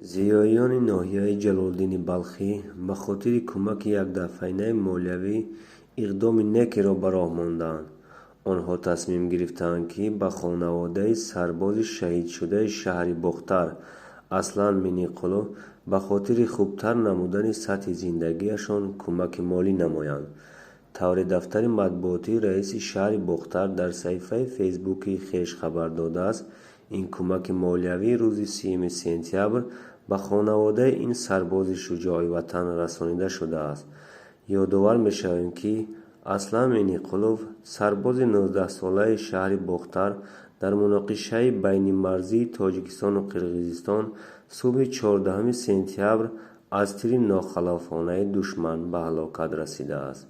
Зиёиёни ноҳияи Ҷалолиддини Балхӣ ба хотири кӯмаки якдафъаинаи молиявӣ иқдоми некеро ба роҳ мондаанд. Онҳо тасмим гирифтаанд, ки ба хонаводаи сарбози шаҳидшудаи шаҳри Бохтар Аслан Миниқулов ба хотири хубтар намудани сатҳи зиндагиашон кӯмаки молӣ намоянд. Тавре дафтари матбуотии раиси шаҳри Бохтар дар саҳифаи фейсбукии хеш хабар додааст, ин кӯмаки молиявӣ рӯзи 30 сентябр ба хонаводаи ин сарбози шуҷои ватан расонида шудааст. Ёдовар мешавем, ки Аслан Миниқулов, сарбози 19-солаи шаҳри Бохтар, дар муноқишаи байнимарзии Тоҷикистону Қирғизистон субҳи 14 сентябр аз тири нохалафонаи душман ба ҳалокат расидааст.